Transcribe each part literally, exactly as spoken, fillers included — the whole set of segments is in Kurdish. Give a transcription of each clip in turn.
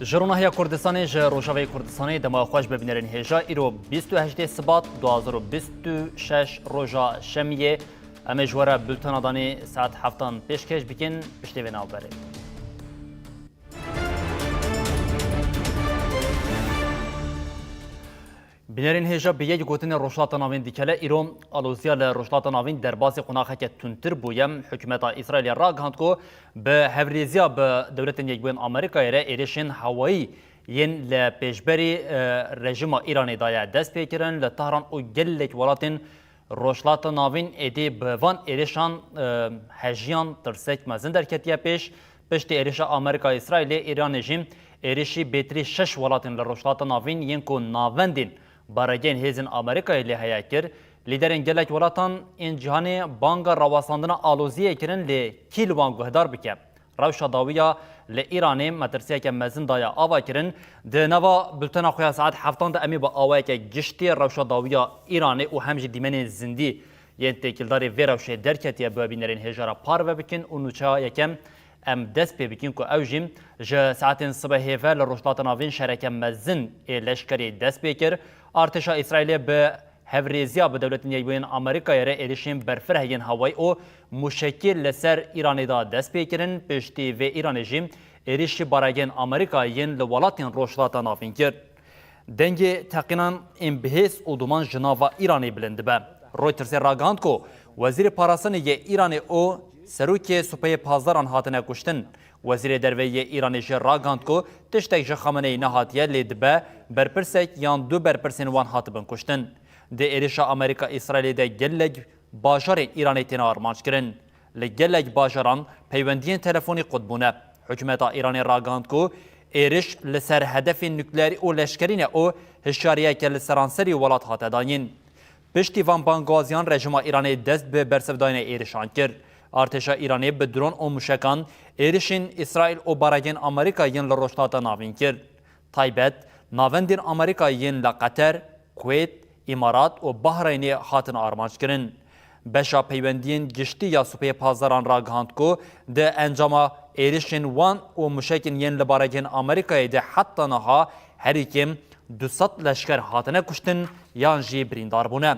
Ji Ronahiya Kurdistanê, ji Rojavayê Kurdistanê dema xweş be bînerên hêja. Îro bîst û heştê Sibat du hazar û bîst û şeş, roja şemiyê. Em ê ji we re bultena danê saet heftan pêşkêş bikin, piştê vê navberê. Bînerên hêja, bi yek gotinê Rojhilata Navîn dikele. Îro aloziya li Rojhilata Navîn derbasî qonaxeke tundtir bûye. Hikûmeta Îsraîlê ragihand ku bi hevrêziya bi Dewletên Yekbûyên Amerîkayê re êrişên hewayî yên li pêşberî, e, rejîma Îranê daye dest pê kirin. Li Tehran û gelek welatên Rojhilata Navîn êdî bi van êrişan, e, hejiyan, tirsek mezin derketiye pêş. Piştî êrişa Amerîka-Îsraîlê, Îranê jî êrişî bêtirî şeş welatên li Rojhilata Navîn yên ku navendên baregehên hêzên Amerîkayê lê heye kir. Lîderên gelek welatan ên cîhanê banga rawestandina aloziyê kirin, lê kî li wan guhdar bike? Rewşa dawiya li Îranê metirsiyeke mezin daye ava kirin. Di nava bultena xwe ya saet heftan de em ê bi awayeke giştî rewşa dawiya Îranê û hem jî dîmenên zindî yên têkildarî vê rewşê derketiye bi we bînerên hêja re parve bikin û nûçeya yekem em dest pê bikin ku ew jî ji saetên sibehê ve li Rojhilata Navîn şereke mezin ê leşkerî dest pê kir. Artêşa Îsraîlê bi hevrêziya bi Dewletên Yekbûyên Amerîkayê re êrişên berfirehiyên hewayî û mûşekî li ser Îranê de dest pê kirin. Piştî vê Îranê jî êrişî baregehên Amerîkayê yên li welatên Rojhilata Navîn kir. Dengê teqînan ên bihêz û duman ji nava Îranê bilind dibe. Reutersê ragihand ku Wezîrê Parastinê yê Îranê û Serokê Supeyê Pazdaran hatine kuştin. Wezîrê Derve yê Îranê jî ragihand ku tiştek ji Xameneyî nehatiye, lê dibe berpirsek yan du berpirsên wan hatibin kuştin. Di êrişa Amerîka-Îsraîlê de gelek bajarên Îranê têne armanc kirin. Li gelek bajaran peywendiyên telefonî qut bûne. Hikûmeta Îranê ragihand ku êriş li ser hedefên nukleerî û leşkerî ne û hişyariyeke li seranserî welat hate dayîn. Piştî van bangawaziyan rejîma Îranê dest bi bersivdayîna êrişan kir. Artêşa Îranê bi dron û mûşekan êrişên Îsraîl û baregên Amerîka yên li Rojhilata Navîn kir. Taybet, navendên Amerîka yên li Qeter, Kuweyt, Îmarat û Bahreynê hatin armanc kirin. Beşa peywendiyên giştî ya Supeyê Pazdaran ragihand ku di encama êrişên wan û mûşekên yên li baregehên Amerîkayê de heta niha herî kêm du sed leşker hatine kuştin yan jî birîndar bûne.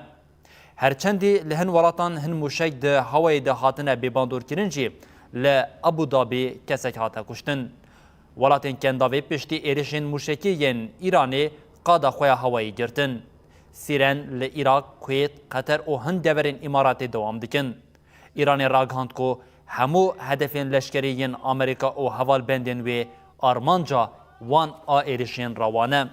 Her çendî li hin welatan hin mûşek di hewayê de hatine bêbandorkirin jî, li Abu Dabî kesek hate kuştin. Welatên Kendavê piştî êrişên mûşekî yên Îranê qada xwe ya hewayî girtin. Sîren li Îraq, Kuweyt, Qeter û hin deverên Îmaratê dewam dikin. Îranê ragihand ku hemû hedefên leşkerî yên Amerîka û hevalbendên wê armanca wan a êrişên rewa ne.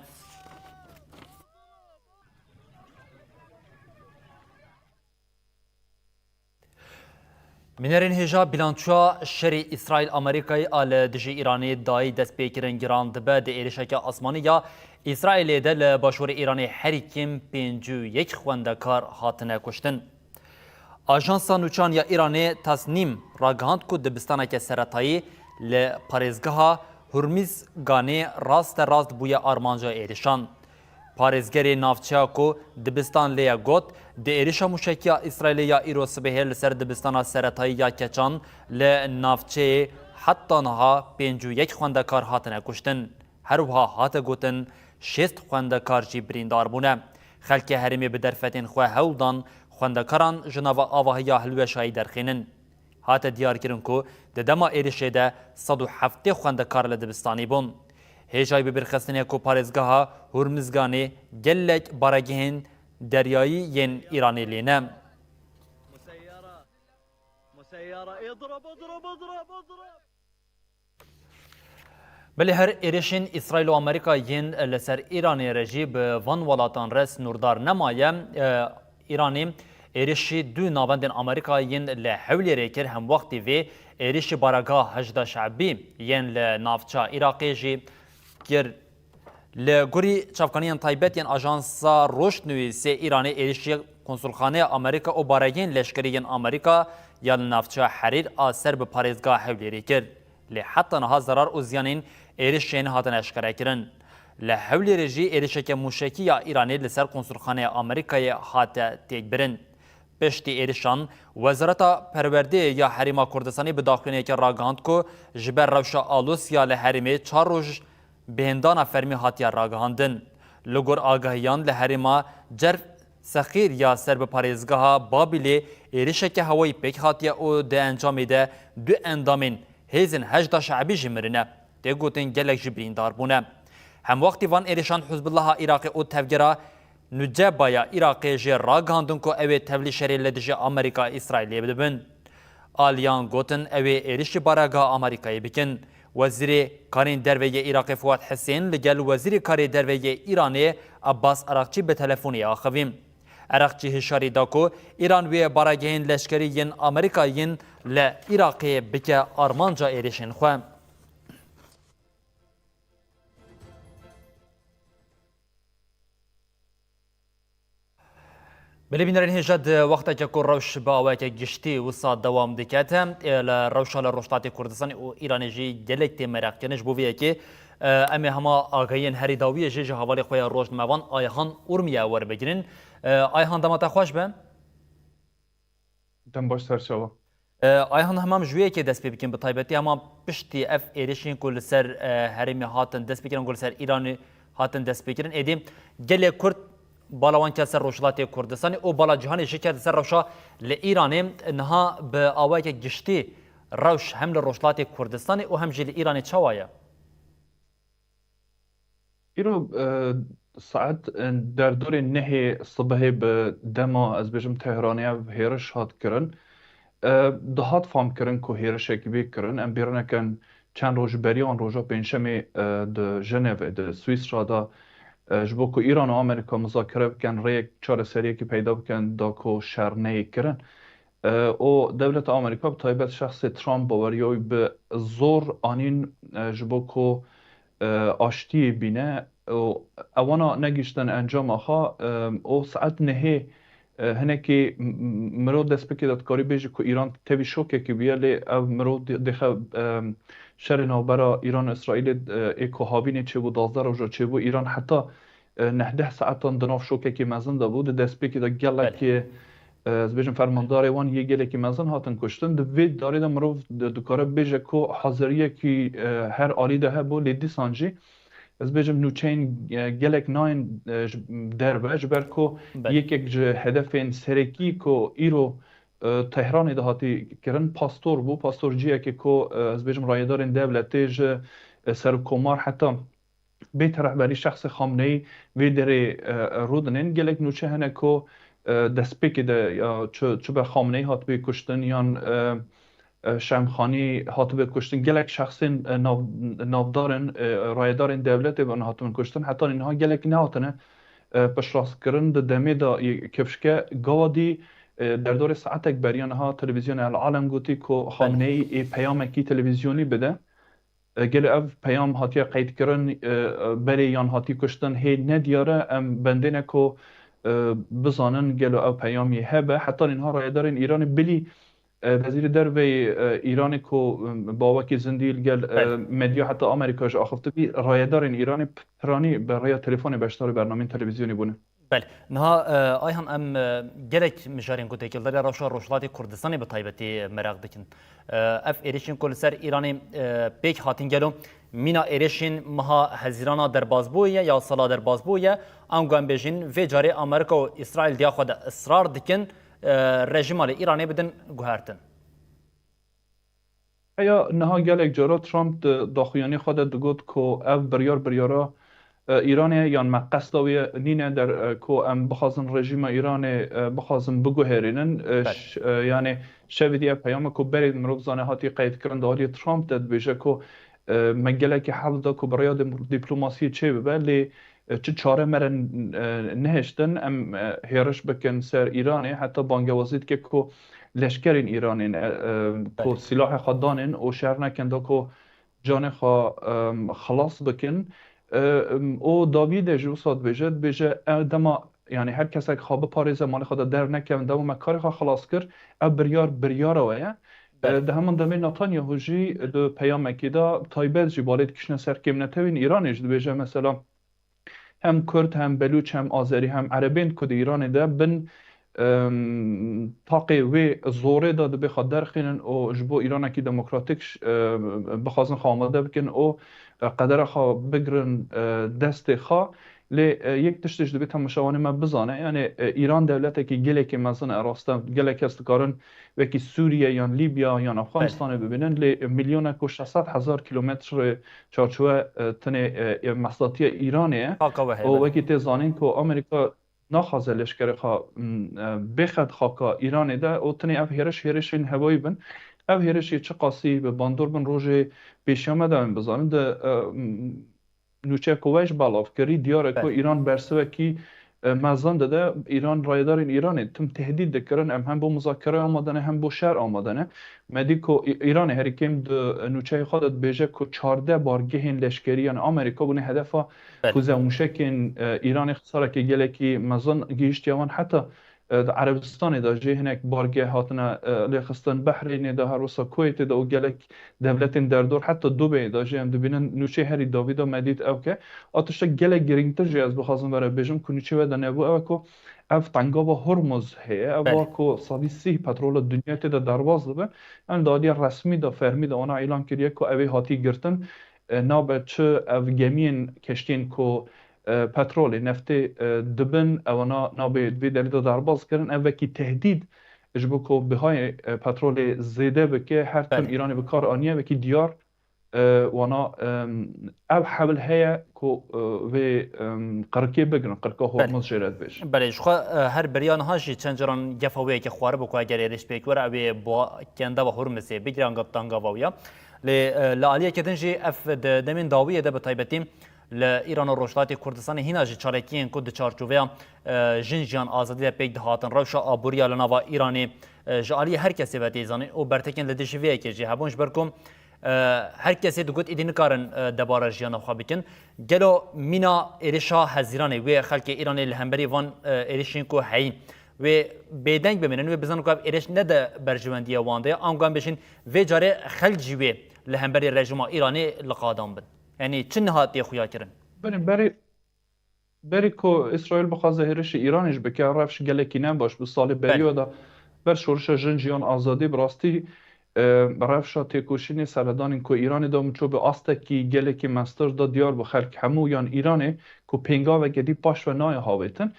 Bînerên hêja, bîlançoya şerê Îsraîl-Amerîkayê a li dijî Îranê dayî destpêkirin giran dibe. Di êrişeke asmanî ya Îsraîlê de li başûrê Îranê herî kêm pêncî û yek xwendekar hatine kuştin. Ajansa nûçan ya Îranê Tasnîm ragihand ku dibistaneke seretayî li parêzgeha Hurmizganê raste rast bûye armanca êrişan. Parêzgerê navçeya ku dibistan lê ye got, di êrişa mûşekî ya Îsraîlê ya îro sibehê li ser dibistana seretayî ya keçan li navçeyê heta niha pêncî û yek xwendekar hatine kuştin. Her wiha hate gotin, şêst xwendekar jî birîndar bûne. Xelkê herêmê bi derfetên xwe hewl dan xwendekaran ji nava avahiya hilweşayî derxînin. Hate diyarkirin ku di dema êrişê de sed û heftê xwendekar li dibistanî bûn. Hêjayî bibîrxistinê ku parêzgeha Hurmizganê gelek baregehên deryayî yên Îranê lê ne. Belê her êrişên Îsraîl û Amerîka yên li ser Îranê re jî bi van welatan re sinûrdar nemaye. E, Îranê êrişî du navendên Amerîka yên li Hewlêrê kir, hemwextî vê êrişî baregeha Heşda Şe'bî yên li navça Iraqê jî kir. Li gorî çavkaniyên taybet yên Ajansa Roşnivîsê Îranê, êrişî konsulxaneya Amerîka û baregehên leşkerî yên Amerîka ya li navçeya Herîr a ser bi parêzgeha Hewlêrê kir. Lê heta niha zerar û ziyanên êrişê nehatine eşkerekirin. Li Hewlêrê jî êrişeke mûşekî ya Îranê li ser konsulxaneya Amerîkayê hate têkbirin. Piştî êrişan, Wezareta Perwerdeyê ya Herêma Kurdistanê bi daxuyaniyekê ragihand ku ji ber rewşa alosiya li herêmê çar roj Bêhindana fermî hatiye ragihandin. Li gor agahiyan li herêma Cerf Sexîr ya ser bi parêzgeha Babîlê êrişeke hewayî pêk hatiye û di encamê de du endamên hêzên Heşda Şeibî jî mirine. Tê gotin gelek jî birîndar bûne. Hemwextî van êrişan Hizbullaha Iraqê û tevgera Nucebaya Iraqê jê ragihandin ku ew ê tevlî şerê li dijî Amerîka Îsraîlê dibin. Aliyan gotin ew ê êrişî baregeha Amerîkayê bikin. Wezîrê Karên Derve yê Iraqê Fuad Hisên li gel Wezîrê Karê Derve yê Îranê Abbas Araqçî bi telefonê axivî. Araqçî hişyarî da ku Îran wê baregehên leşkerî yên Amerîka yên li Iraqê bike armanca êrişên xwe. Belê bînerên hêja, di wexteke ku rewş bi awayeke giştî wisa dewam dikete, e, li rewşa li Rojhilatê Kurdistanê û Îranê jî gelek tê mereqkirin. Ji bo vê yekê, e, em ê hema agahiyên herî dawiyê jî ji hevalê xwe ya rojnamevan Ayhan Urmiye werbigirin. E, Ayhan, dema te xweş be. Dem baş, serçava. E, Ayhan, hema em ji wê yekê dest pê bikin, bi taybetî hema piştî ev êrişên ku li ser, e, herêmê hatin destpêkirin, ku li ser Îranê hatin destpêkirin, êdî gelê Kurd bala wan ket ser Rojhilatê Kurdistanê û bala cîhanê jî ket ser rewşa li Îranê. Niha bi awayeke giştî rewş hem li Rojhilatê Kurdistanê û hem jî li Îranê çawa ye? Îro, e, saet, e, derdorê nehê sibehê bi dema, ez bêjim, Tehranê ev hêriş hat kirin. E, dihat famkirin ku hêrişekî bê kirin. Em bîr nekin, çend roj berî an roja Pêncşemê, e, di Jenevê, di Swîsra de, e, ji bo ku Îran û Amerîka muzakere bikin, rêyek çareseriyekî peyda bikin, da ku şer neyê kirin. E, û dewleta Amerîka, bi taybet şexsê Trump, baweriya wî bi zor anîn, e, ji bo ku, e, aştiyê bîne. Û ewana negihiştin encama xwe, e, û saet nehê, e, hinekî m-, m-, mirov destpêkê de dikarî bêjî ku Îran tevî şokekî bûye, lê ev mirov dê-, dêxe, e, şerê navbera Îran û Îsraîlê, e, ê ku havînê çêbû, duwazdeh roja çêbû, Îran heta e, neh deh saetan di nav şokekî mezin de bû. Di destpêkê de gelekî, e, ez bêjim, fermandarê wan yê gelekî mezin hatin kuştin. Di vê darê de mirov di-, dikare bibêje ku haziriyekî, e, her alî de hebû, lê dîsan jî, ez bêjim, nûçeyên, e, gelek nayên, e, ji derve, ji ber ku yekek ji hedefên serekî ku îro, e, Tehranê de hatî kirin, pastor bû. Pastor cihekê ku, e, ez bêjim, rayedarên dewletê ji, e, serokkomar heta bêt rehberî şexsê Xamneyî vê derê, e, rûdinên. Gelek nûçe hene ku, e, destpêkê de ya çi, çi be Xamneyî hatibe kuştin yan, e, e, Şemxanî hatibe kuştin. Gelek şexsên, e, nav-, navdar in, e, rayedarên dewletê bin hatibin kuştin. Heta niha gelek nehatine, e, piştrast kirin. Di demê de yê kifşke gawa dî, e, derdorê saetek beriya niha televîzyona El Alem gotî ku Xamneyî ê peyamekî televîzyonî bide. E, gelo ev peyam hatiye qeydkirin, e, e, berê yan hatî kuştin, hê nediyar e. Em bendê ne ku, e, bizanin gelo ev peyamî hebe. Heta niha rayedarên Îranê bilî, e, Wezîrê Derveyê, e, Îranê ku, e, bawekî zindî li gel, e, medya heta Amerîka jî axifti bî, rayedarên Îranê piranî bi rêya telefonê beşdarî bernameyên televîzyonî bûne. Belê. Niha, e, Ayhan, em, e, gelek mijarên ku têkildarî rewşa Rojhilatê Kurdistanê bi taybetî meraq dikin. E, ev êrişên ku li ser Îranê, e, pêk hatin gelo mîna êrişên meha Hezîrana derbas bûye ya sala derbas bûye, ango em bêjin vê carê Amerîka û Îsraîl diya xwe de israr dikin, e, rejîma li Îranê bidin guhertin. Heya niha gelek cara Trump di daxuyaniyê xwe de digot ku ev biryar biryara, e, Îranê ye, yan me qesda wê nîne der, e, ku em bixwazin rejîma Îranê, e, bixwazin biguherînin. E, Belê. ş-, e, yanê şevê dî ev peyama ku berê mirov zane hatiye qeydkirin di aliyê Trump de dibêje ku, e, me gelekî hewl da ku bi rêya dim-, dîplomasiyê çêbibe, lê e, çi çare me re, e, nehiştin, em, e, hêriş bikin ser Îranê, heta bangewazî dike ku leşkerên Îranê, e, e, ku Belê. Silahê xwe danên û şer nekin da ku canê xwe, e, xilas bikin. E, û dawî de jî wisa dibêje, dibêje, e, dema, yanî her kesek xwe biparêze, malê xwe de dernekevin, dema me karê xwe xilas kir, ev biryar, biryara we ye. Belê. E, di heman demê Netanyahu jî di peyamekê de taybet jî balê dikişine ser kêmnetewên Îranê jî dibêje, mesela, hem Kurd, hem Belûç, hem Azerî, hem Erebên ku di Îranê de bin, em, taqê wê zorê de dibê xwe derxînin û ji bo Îranekî demokratîk ş-, e, bixwazin xwe amade bikin û, e, qedera xwe bigrin, e, destê xwe. Lê, e, yek tiştê ji dibê temaşevanê me bizane, yani, e, Îran dewletekî gelekî mezin e, rast e, gelek kes dikarin wekî Sûriye yan Lîbya yan Belê. Afganistanê bibînin, lê milyonek û şeş sed hezar kilometre çarçowe, e, tenê, e, e, mesatiya Îranê ye. Haka we heye, Û belê. wekî tê zanîn ku Amerîka naxwaze leşkerê xwe, m, e, bêxe di xaka Îranê de û tenê ev hêriş hêrişên hewayî bin. Ev hêrişê çiqasî bi bandor bin rojê pêşiya me de em bizanin. Di, e, m, nûçeyek ku we ji belav kirî, diyar e ku Belê. Îran bersivekî, e, mezin dide. Îran, rayedarên Îranê tim tehdît dikirin, em hem bo muzakere amade ne, hem bo şer amade ne. Me dî ku Î-, Îranê herî kêm di nûçeyê xwe de dibêje ku çardeh bargehên leşkerî yên Amerîka bûne hedefa Belê. Ku zewmûşekên, e, Îranê xisarekê gelekî mezin gihîştiye wan. Heta, e, di Erebistanê de jî hinek bargeh hatine, e, lêxistin. Behrênê de, her wisa Kuweytê de û gelek dewletên derdor, heta Dubeyê de jî em dibînin nûçeyê herî dawî de me dît ew ke. A tiştek gelek girîngtir jî ez bixwazim were bêjim ku nûçeyê we de nebû, ew e ku ev tengava Hormuz heye. Ev Belê. wa ku sedî sî petrola dinyayê tê de derbas dibe. Em di aliyê resmî de, fermî de wana îlan kiriye ku ew ê hatî girtin. E, nabe çi ev gemiyên, keştiyên ku, e, petrolê, neftê, e, dibin, ewana nabê vê derê de derbas kirin. Ev wekî tehdîd ji bo ku bihayê, e, petrolê zêde bike, her tim Belê. Îranê bi kar aniye, wekî diyar, e, wana, em, ev hewl heye ku, e, vê, em, qirikê bigirin, qirika Belê. Hormuz jê re dibêjin. Belê, ji xwe, e, her beriya niha jî çend caran gefa wê yekê xwaribû ku eger êrîş pêk were, ew ê bo kenda ve Hormizê bigire, anka tanga ve ya. Lê, e, li aliyeke din jî ev di demên dawiyê de bi taybetî li Îran û Rojhilatê Kurdistanê hîna jî çalakiyên ku di çarçoveya, e, jin jiyan azadî de pêk dihatin, rewşa aboriya li nava Îranê, e, ji aliyê her kesê ve tê zanîn û bertekên li dijî vê yekê jî hebûn, ji ber ku, e, her kesê digot êdî nikarin, e, debara jiyana xwe bikin. Gelo mîna êrişa hezîranê wê xelkê Îranê li hemberî van, e, êrişên ku heyîn wê bêdeng bimînin, wê bizanin ku ev êriş ne di berjewendiyê wan de ye, ango em bêjin vê carê xelk jî wê li hemberî rejîma Îranê li qadan bin? Yanî çi niha tê xuya kirin? Belê, berî, berî ku Îsraîl bixwaze hêrişî Îranê jî bike, rewş gelekî ne baş bû. Salê Belê. beriya de ber şorişa jin, jiyan, azadî bi rastî, e, rewşa têkoşînê, seredanên ku Îranê de min çû bi astekî gelekî mestir de diyar bû. Xelk hemû yan Îranê ku pêngaveke dî paş ve nayê hawêtin.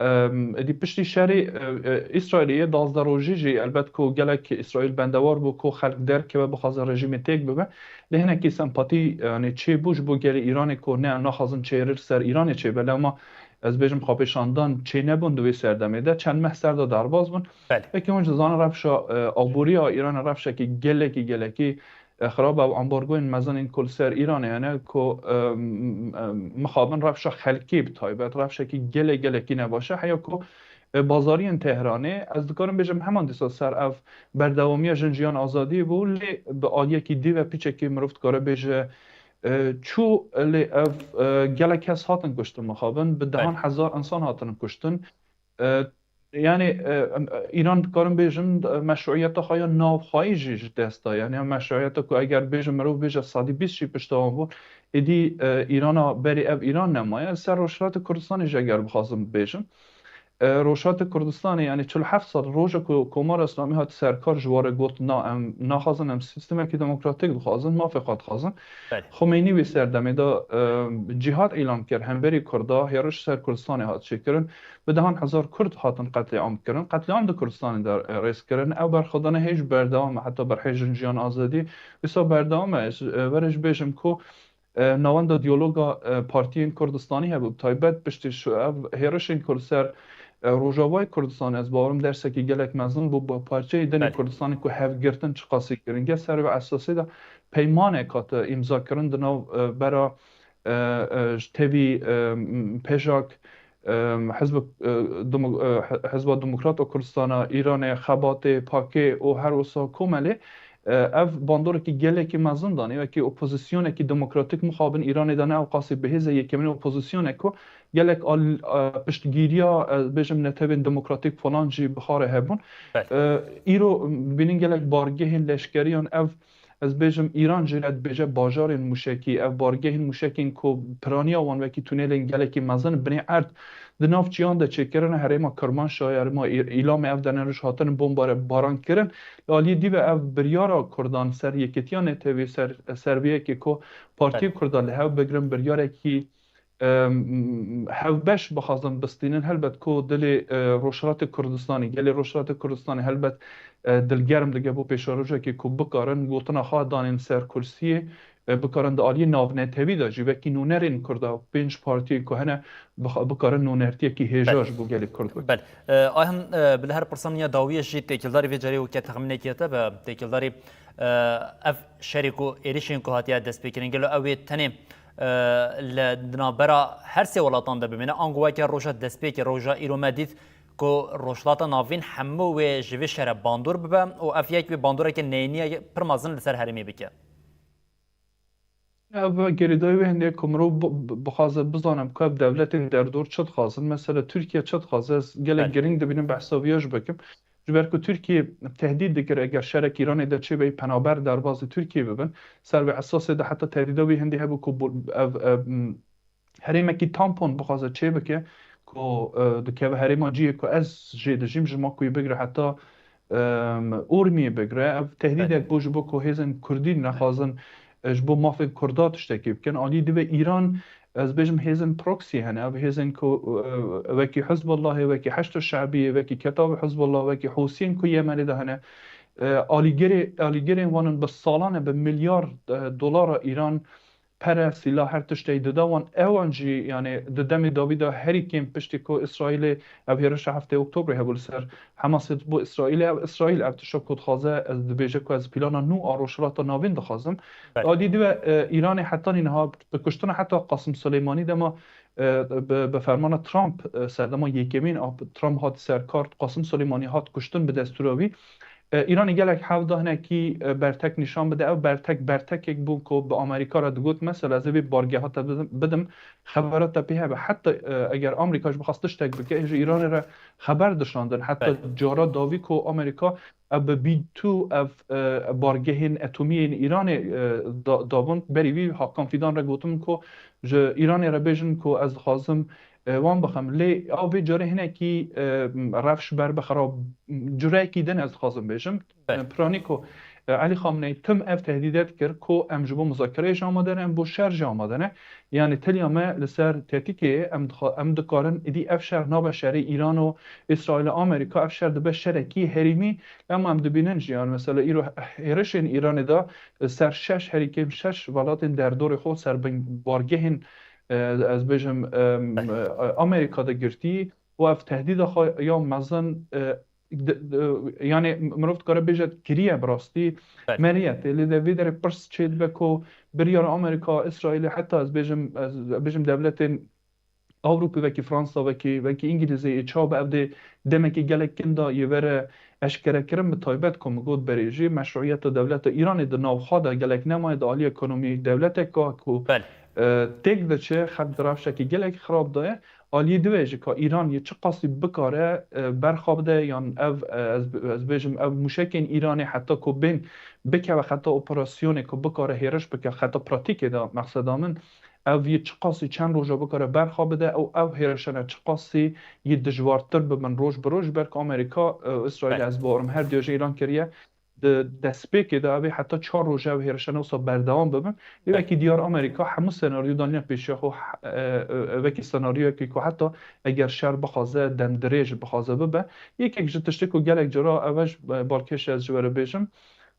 Em, êdî piştî şerê, e, e, Îsraîlê yê duwazdeh rojî jî elbet ku gelek Îsraîl bendewar bû ku xelk derkeve bixwaze rejîmê têk bibe. Lê hinekî sempatî, yanî çêbû ji bo gelê Îranê ku ne em naxwazin çêrî li ser Îranê çêbe, lema ez bêjim xwepêşandan çênebûn di wê serdemê de. Çend meh ser de derbas bûn. Belê. Wekî hûn jî dizanin rewşa, e, aboriya Îranê rewşekî gelekî, gelekî, e, xirab e û ambargoyên mezin ên ku li ser Îranê hene ku, e, m-, m-, mixabin rewşa xelkê bi taybet rewşekî gelek, gelekî nebaş e. Heya ku, e, bazariyên Tehranê, ez dikarim bêjim heman dîsa ser ev berdewamiya jin, jiyan, azadiyê bû, lê bi aliyekî dî ve piçekê mirov dikare bêje, e, çû, lê ev, e, gelek kes hatin kuştin mixabin, bi dehan Belê. hezar insan hatin kuştin. E, yanî, e, em, e, Îran, dikarim bêjim, e, meşruiyeta xwe ya navxweyî jî ji dest da. Yanî ev meşruiyeta ku eger bêjim, mirov bêje sedî bîst jî pişta wan bû, êdî, e, Îrana berî ev Îran nemaye. Li ser Rojhilatê Kurdistanê jî eger bixwazim bibêjim, e, Rojhilatê Kurdistanê, yanî çil heft sal roja ku Komara Îslamî hat ser kar ji ware got, na, em naxwazin, em sîstemekî demokratîk dixwazin, mafê xwe dixwazin. Belê. Xumeynî wê serdemê de, e, cîhad îlan kir, hemberî Kurda, hêriş ser Kurdistanê hat çêkirin. Bi dehan hezar Kurd hatin qetlîam kirin. Qetlîam di Kurdistanê de, e, rêz kirin. Ew berxwedana hê jî berdewam e, heta berhê jin, jiyan, azadî wisa berdewam e. Ez, e, were jî bêjim ku, e, navenda diyaloga, e, partiyên Kurdistanî hebû, bi taybet piştî şu ev hêrişên ku li ser, e, Rojavayê Kurdistanê, ez bawerim dersekî gelek mezin bû bo parçeyê din ê Belê. Kurdistanê ku hevgirtin çiqasî giring e. Ser vê esasê de peymanek hate îmzakirin di nav, e, bera, e, e, ji tevî, e, m-, PJAK, e, Hizb, e, Demo-, e, Hi-, Hizba Demokrat a Kurdistana Îranê, Xebatê, PAKê û her wisa Komelê, e, ev bandorekî gelekî mezin danî. Wekî opozisyonekî demokratîk mixabin Îranê de ne ew qasî bi hêz e, yekemîn opozisyonek ku gelek al-, e, piştgiriya, e, bêjim netewên demokratîk falan jî bi xwe re hebûn. Belê. E, îro bînin gelek bargehên leşkeriyan ev ez bêjim, Îran jê re dibêje bajarên mûşekî, ev bargehên mûşekên ku piraniya wan wekî tunelên gelekî mezin binê erd di nav çiyan de çêkirine, herêma Kirmanşahê, herêma Î-, Îlamê ev dene roj hatine bombaran kirin. Li aliyê dî ve ev biryara Kurdan ser yekîtiya netewî, ser, ser vê yekê ku Partiya Kurda li hev bigrin biryarekî em, hevbeş bixwazin bistînin, helbet ku dilê, e, Rojhilatê Kurdistanê, gelê Rojhilatê Kurdistanê helbet, e, dilgerm dike bo pêşerojekê ku bikarin gotina xwe danên ser kursiyê, e, bikarin di aliyê navnetewî de jî wekî nûnerên Kurda, pênc partiyên ku hene, bix-, bikarin nûnertiyekî hêja ji bo gelê Kurd bikin. Bel, e, Ayhan, e, bila her pirsan ya dawiyê jî têkildarî vê carê weke texmînekê te be, têkildarî, e, ev şerê ku êrişên ku hatiye destpêkirin, gelo ew ê tenê e, li, di navbera her sê welatan de bimîne, ango weke roja destpêkê, roja îro me dît ku Rojhilata Navîn hemû wê ji vê şere bandor bibe û ev yek wê bandoreke neyînî ye pir mezin li ser herêmê bike. Ev girêdayî wê hindê ku mirov bi-, bi-, bixwaze bizane ku ev dewletên derdor çi dixwazin. Mesela Tirkiye çi dixwaze? Ez gelek Belê. Girîng dibînim behsa vê ya jî bikim. Ji ber ku Tirkiye tehdît dikir, eger şerek Îranê de çêbe, penaber derbazî Tirkiye bibin. Ser vê esasê de heta tehdîda wî hindî hebû ku bu-, ev, ev, m, herêmekî tampon bixwaze çêbike ku, e, dikeve herêma cihê ku ez jê dijîm, ji Makuyê bigre heta, em, Urmiyê bigre. Ev tehdîdek bû ji bo ku hêzên Kurdî nexwazin, e, ji bo mafên Kurda tiştekî bikin. Alî dibe Îran, ez bêjim hêzên proxy hene. Ev hêzên ku, e, wekî Hizbullahê, wekî Heşdo Şebiyê, wekî Ketabê Hizbullah, wekî Hûsiyên ku Yemenê de hene. E, alîgirê-, alîgirên wan in bi salan e, bi milyar, e, dolara Îran pere, sîlah, her tiştê dide wan. Ewan jî, yani, di demê dawî de herî kêm piştî ku Îsraîlê ev hêrişa heftê Oktobrê hebû li ser Hamasê bo Îsraîlê, ev Îsraîl ev tişta ku dixwaze, ez dibêje ku ez plana nû a Rojhilata Navîn dixwazim. Belê. Alî dibe, e, Îranê hetanî niha bi kuştina heta Qasim Suleymanî dema, e, bi, bi fermana Trump, e, serdema yekemîn a Trump hat ser kar, Qasim Suleymanî hat kuştin bi destûra wî. E, Îranê gelek hewl da hinekî, e, bertek nîşan bide. Ev bertek, bertekek bû ku bi Amerîka re digot, mesela, ez ê vê bargeha te bidim, bidim, xebera te pê hebe. Heta, e, eger Amerîka ji bixwast tiştek bike, ji Îranê re xeber dişandin. Heta Belê. Cara dawî ku Amerîka ev bi B two, ev, e, bargehên etomî yên Îranê, e, da-, dabûn, berî wî Hakan Fîdan re gotin ku ji Îranê re bêjin ku ez dixwazim, e, wan bixim. Lê ew vê carê hinekî, e, rewş ber bi xirab, cureyekî din ez dixwazim bêjim. Belê. E, piranî ku, e, Elî Xameneî tim ev tehdîde dikir ku em ji bo muzakereyê jî amade ne, em bo şer jî amade ne. Yani tiliya me li ser tetikê em dixwa-, em dikarin, îdî ev şer nabe şerê Îran û Îsraîl û Amerîka, ev şer dibe şerekî herêmî. Em, em dibînin jî, yani mesela îro hêrişên Îranê de, e, ser şeş, herî kêm şeş welatên derdorê xwe ser bin bargehên, e, ez bêjim, em, Belê. e, Amerîka de girtî û ev tehdîda xwe ya mezin, e, di-, di-, yani mirov dikare bêje kiriye bi rastî Belê. Meriye tê. Lê de vê derê pirs çê dibe ku biryara Amerîka, Îsraîlê, heta ez bêjim, ez bêjim dewletên Ewropî, wekî Fransa, wekî, wekî Îngilîzê, ê çawa bi ev dê demekî gelek kin da yê were eşkerekirin, bi taybet ku min got berê jî meşruiyeta dewleta Îranê di nav xwe de gelek nemaye di alî ekonomî dewleteka ku, Belê. e, têk diçe, xelk di rewşekî gelek xirab de ye. Alî dibe jî ka Îran yê çiqasî bikare, e, berxa bide yan ev, e, ez, ez bêjim ev mûşekên Îranê heta ku bên bikeve xeta operasyonê ku bikare hêriş bike xeta pratîkê de mexseda min, ev yê çiqasî çend roja bikare berxa bide û ev hêrişane çiqasî yê dijwartir bibin roj bi roj, ji ber ku Amerîka, e, Îsraîl Belê. ez bawerim her diya ji Îran kiriye. Di destpêkê de ev ê heta çar roje ev hêrişane wisa berdewam bibin. Lê Belê. wekî diyar Amerîka hemû senaryo danîne pêşiya xwe, e, e, wekî senaryoyekî ku heta eger şer bixwaze demdirêj bixwaze bibe. Yekek ji tiştê ku gelek cara ev e ji, e, balkêş ez ji we re bêjim,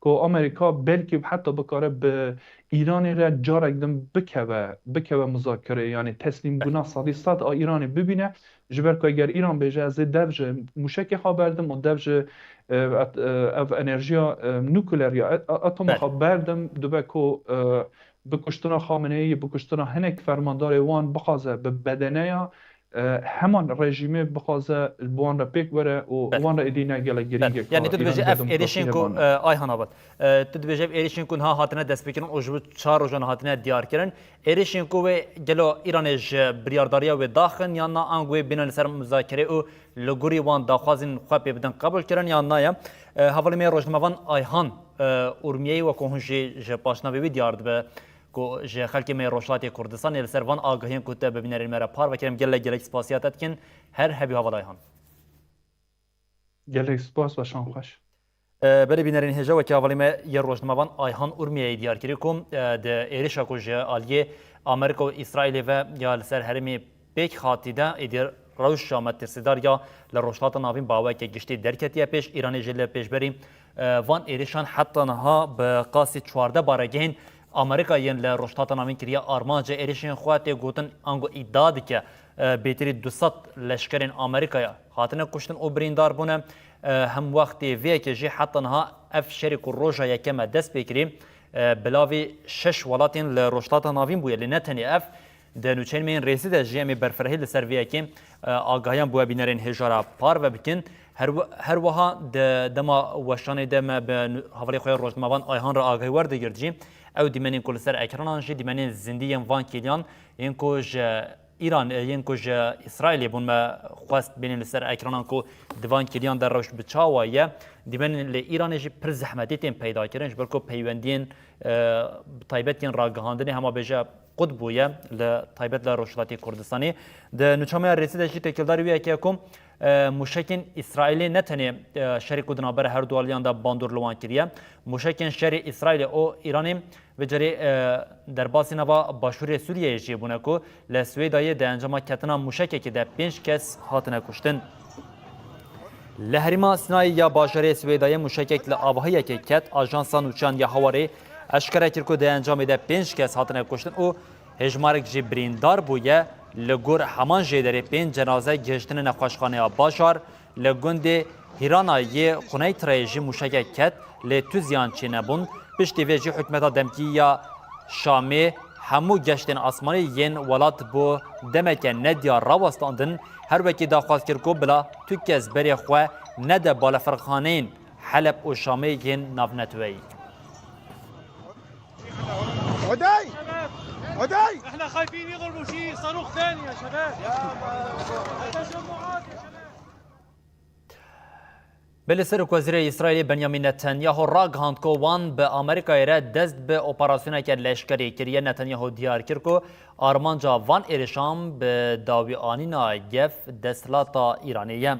ku Amerîka belkî heta bikare bi Îranê re carek din bikeve, bikeve muzakereyê, yanî teslîmbûna sedî sed a Îranê bibîne, ji ber ku eger Îran bêje, ez ê dev ji mûşekê xwe berdim û dev ji, e, et-, e, ev enerjiya, e, nukleer ya et-, a-, atomê Belê. xwe berdim, dibe ku, e, bi kuştina Xameneî, bi kuştina hinek fermandarê wan bixwaze bi bedeneya e, heman rejîmê bixwaze bi wan re pêk were û Belê. wan re êdî ne gelek girîng Belê. e Yani ka tu Îran dibêje ev berdimkirî êrişên ku, hêvan e. e, Ayhan Abat, e, tu dibêje ev êrişên ku niha hatine destpêkirin û ji bo çar rojan hatine diyarkirin. Êrişên ku wê gelo Îranê ji biryardariya wê daxin yan na ango wê bînin li ser muzakere û li gorî wan daxwazên xwe pê bidin qebûlkirin yan na ye? E, hevalê me rojnamevan Ayhan Urmiyeyê, wekû hûn jî ji paşnavê wî diyar dibe ku ji xelkê me yê Rojhilatê Kurdistanê li ser van agahiyên ku te bi bînerên me re parve kirin, gelek gelek spasiya te dikin. Her hebî heval Ayhan. Gelek spas, weşan xweş. E, belê bînerên hêja, wekî hevalê me yê rojnamevan Ayhan Urmiyeyê diyar kiriye ku, e, di êrişa ku ji aliyê Amerîka û Îsraîlê ve ya li ser herêmê pêk hatî de, êdî rewşa metirsîdar ya li Rojhilata Navîn bi awayeke giştî derketiye pêş. Îranê jî li pêşberî, e, van êrişan heta niha bi qasî çardeh baregehên Amerîka yên li Rojhilata Navîn kiriye armanca êrişên xwe, tê gotin ango îdia dike, e, bêtirî du sed leşkerên Amerîkaya hatine kuştin û birîndar bûne. E, hem wextê vê yekê jî heta niha ev şerê ku roja yekeme dest pê kirî, e, bilavî şeş welatên li Rojhilata Navîn bûye, lê ne tenê ev. Di nûçeyên me yên rêzî de jî em ê berfirehî li ser vê yekê, e, agahiyan bo we bînerên hêja re parve bikin. Her we-, her wiha di dema weşanê de me bi nû-, hevalê xwe yê rojnamevan Ayhan re agahî werdigirt jî, ew dîmenên ku li ser ekranan jî dîmenên zindî yên van kêliyan yên ku ji Îran, e, yên ku ji Îsraîlê bûn, me xwest bînin li ser ekranan ku di van kêliyan de rewş bi çawa ye. Dîmenên li Îranê jî pir zehmetî tên peyda kirin, ji ber ku peywendiyên, e, bi taybet yên ragihandinê hema bêje qut bûye, li taybet li Rojhilatê Kurdistanê. Di nûça me ya rêzî de jî têkildarî wê yekê ye ku, e, mûşekên Îsraîlê ne tenê, e, şerê ku di navbera her du aliyan de bandor li wan kiriye. Mûşekên şerê Îsraîlê û Îranê vê carê, e, derbasî nava başûrê Sûriyeyê jî bûne ku li Swêdayê di encama ketina mûşekekê de pênc kes hatine kuştin. Li herêma Sinayê ya bajarê Swêdayê mûşekek li avahiyekê ket. Ajansa Nûçeyan ya Hawarê eşkere kir ku di encamê de pênc kes hatine kuştin û hêjmarek jî birîndar bûye. Li gor heman jêderê pênc cenaze gihiştine nexweşxaneya bajar. Li gundê Hîrana yê Quneytrayê jî mûşekek ket, lê tu ziyan çênebûn. Piştî vê jî hikûmeta demkî ya Şamê hemû geştên asmanî yên welat bo demeke nediyar rawestandin. Her wekî daxwaz kir ku bila tu kes berê xwe nede balefirxaneyên Heleb û Şamê yên navneteweyî. عدي! عدي! احنا خايفين يضربوا شيء صاروخ ثاني يا شباب. تجمعات يا شباب. Belê Serokwezîrê Îsraîlê Benyamin Netanyahu ragihand ku wan bi Amerîkayê re dest bi operasyoneke leşkerî kiriye. Netanyahu diyar kir ku armanca van êrişan bi dawîanîna gef desthilata Îranê ye.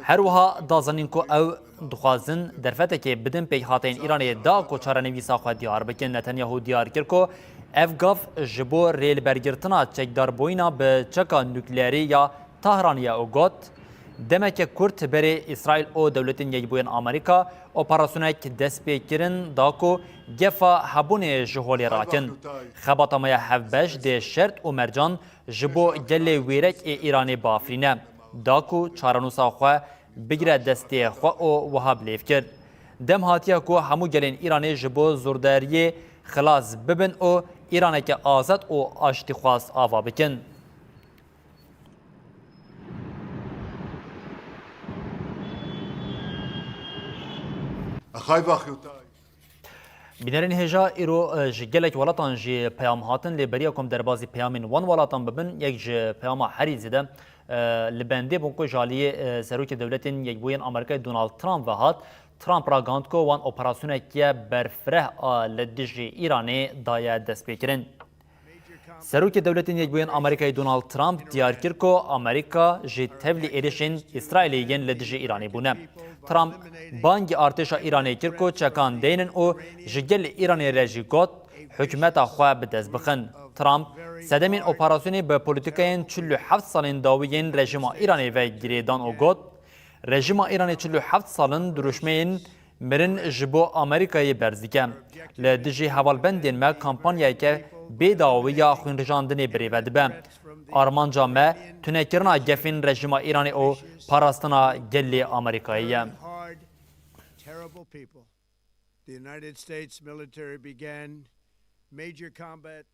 Her wiha da zanîn ku ew dixwazin derfetekê bidin pêkhateyên Îranê da ku çarenivîsa xwe diyar bikin. Netanyahu diyar kir ku ev gav ji bo rêlibergirtina çekdarbûyîna bi çeka nukleerî ya Tahranê ye û got, demeke kurt berê Îsraîl û Dewletên Yekbûyên Amerîka operasyonek dest pê kirin da ku gefa hebûnê ji holê rakin. Xebata me ya hevbeş dê şert û mercan ji bo gelê wêrek ê Îranê biafirîne, da ku çarenûsa xwe bigire destê xwe û wiha bilêv kir, dem hatiye ku hemû gelên Îranê ji bo zordariyê xilas bibin û Îraneke azad û aştîxwaz ava bikin. Bînerên hêja, îro, e, ji gelek welatan jî peyam hatin, lê beriya ku em derbazî peyamên wan welatan bibin, yek ji peyama herî zêde, e, li bendê bûn ku ji aliyê, e, Serokê Dewletên Yekbûyên Amerîkayê Donald Trump ve hat. Trump ragihand ku wan operasyoneke berfireh a li dijî Îranê daye destpêkirin. Serokê Dewletên Yekbûyên Amerîkayê Donald Trump diyar kir ku Amerîka ji tevlî êrişên Îsraîlê yên li dijî Îranê bûne. Trump bangî artêşa Îranê kir ku çekan deynin û ji gelê Îranê re jî got, hikûmeta xwe bi dest bixin. Trump sedemên operasyonê bi polîtîkayên çil û heft salên dawî yên rejîma Îranê ve girêdan û got, rejîma Îranê çil û heft sal in dirûşmeyên mirin ji bo Amerîkayê berz dike. Li dijî hevalbendên me kampanyayeke bêdawî ya xwînrijandinê birêve dibe. Armanca me tunekirina gefên rejîma Îranê û parastina gelê Amerîkayê ye. The United States military began major combat.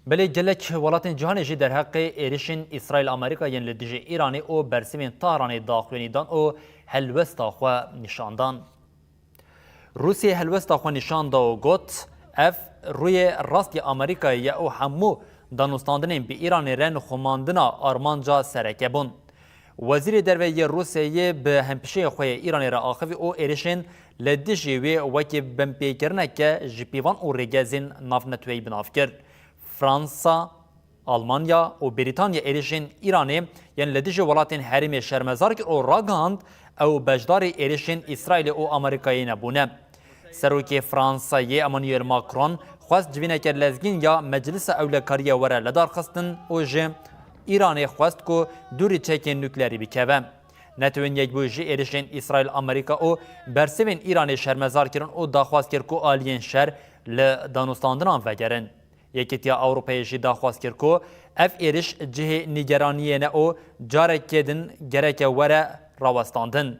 Belê gelek welatên cîhanê jî derheqê êrişên Îsraîl-Amerîka yên li dijî Îranê û bersivên Tahranê daxuyanî dan û helwesta xwe nîşan dan. Rûsiyê helwesta xwe nîşan da û got, ev rûyê rast yê Amerîkayê ye û hemû danûstandinên bi Îranê re nixumandina armanca sereke bûn. Wezîrê Derve yê Rûsyayê bi hempişeyê xwe yê Îranê re axivî û êrişên li dijî wê wekî binpêkirineke ji pîvan û rêgezên navneteweyî bi nav kir. Fransa, Almanya û Brîtanya êrişên Îranê yên li dijî welatên herêmê şermezar kir û ragihand, ew beşdarî êrişên Îsraîlê û Amerîkayê nebûne. Serokê Fransayê Emmanuel Macron xwest civîneke lezgîn ya Meclisa Ewlekariyê were lidarxistin û ji Îranê xwest ku dûrî çekên nukleerî bikeve. Netewên Yekbûyî ji êrişên Îsraîl, Amerîka û bersivên Îranê şermezar kirin û daxwaz kir ku aliyên şer li danûstandinan vegerin. Yekîtiya Ewropayê jî daxwaz kir ku ev êriş cihê nîgeraniyê ne û carekê din gereke were rawestandin.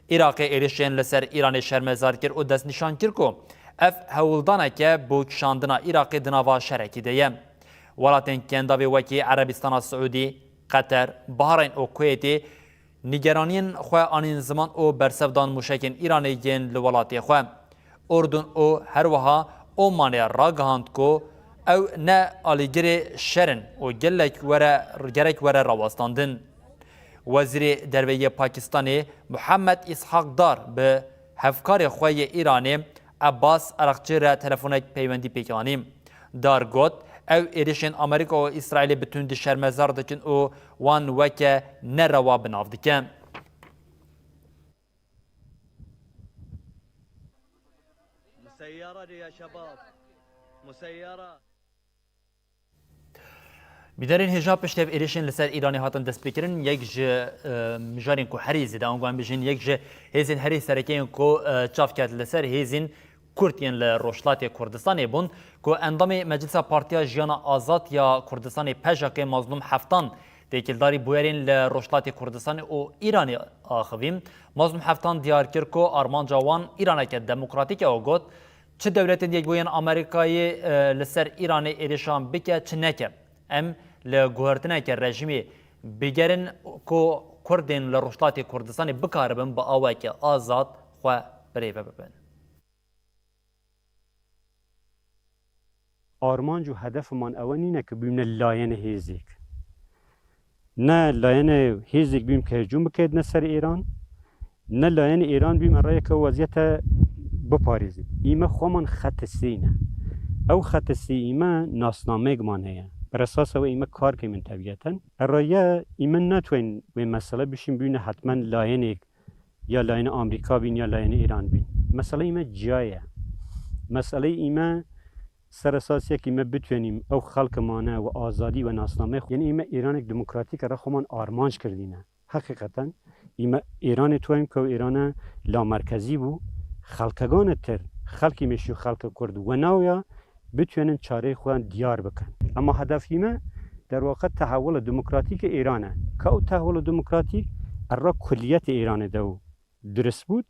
Iraqê êrişên li ser Îranê şermezar kir û destnîşan kir ku ev hewldaneke bo kişandina Iraqê di nava şerekî de ye. Welatên Kendavê wekî Erebistana Siûdî, Qeter, Bahreyn û Kuwêtê nîgeraniyên xwe anîn ziman û bersev dan mûşekên Îranê yên li welatê xwe. Urdun û herwiha Omanê ragihand ku ew ne alîgirê şer in û gelek were, gerek were rawestandin. Wezîrê Derve yê Pakistanê Muhammed Ishaq Dar bi hevkarê xwe yê Îranê Abbas Araqçî re telefonek peywendî pêk anî. Dar got, ew êrişên Amerîka û Îsraîlê bi tundî şermezar dikin û wan weke nerewa bi nav dike. مسيرة يا شباب، مسيرة. Bînerên hêja, piştî ev êrişên li ser Îranê hatin destpêkirin, yek ji, e, mijarên ku herî zêde, ango em bijîn, yek ji hêzên herî sereke yên ku, e, çav ket li ser hêzên Kurd yên li Rojhilatê Kurdistanê bûn, ku endamê Meclisa Partiya Jiyana Azad ya Kurdistanê, PJAKê, Mazlûm Heftan têkildarî bûyerên li Rojhilatê Kurdistanê û Îranê axivî. Mazlûm Heftan diyar kir ku armanca wan Îraneke demokratîk e û got, çi dewletên Yekbûyên Amerîkayê, e, li ser Îranê êrişan bike, çi neke, em li guhertineke rejîmê bigerin ku Kurdên li Rojhilatê Kurdistanê bikaribin bi aweke azad xwe birêve bibin. Armanc û hedefeman ewe nîne ku bîmne layene hêzêk. Ne layene hêzêk bîm ke hicûm bikedine ser Êran, ne layene Êran bîm reyeke weziyete biparêzin. Îme xweman xete sêy ne. Ew xete sêy îme nasnameyek man heye. Bi resasa wê îme kar keymin tebiyeten. Ereye îme netwên wê mesele bişîn bîne hetmen layenê ya layene Amerîka bîn ya layene Îran bîn. Meseleyê me ciya ye. Meseleyê îme ser esasiyekî me bitwenîm ew xelke mane we azadî we nasname xwe. Yanî îme Îranek demokratîk re xweman armanc kirdîne. Heqîqeten îme Îranê tuwayim ke ew Îrane lamerkezî bû. Xelkegane tir, xelkî mêşî û xelke Kurd we naw ya bitwênin çareyê xwe diyar bikin. Ema hedefî me derwaqa tehewula demokratîk ê Îran e. Ka ew tehewula demokratîk erra kuliyetê Îranê de û dirist bût.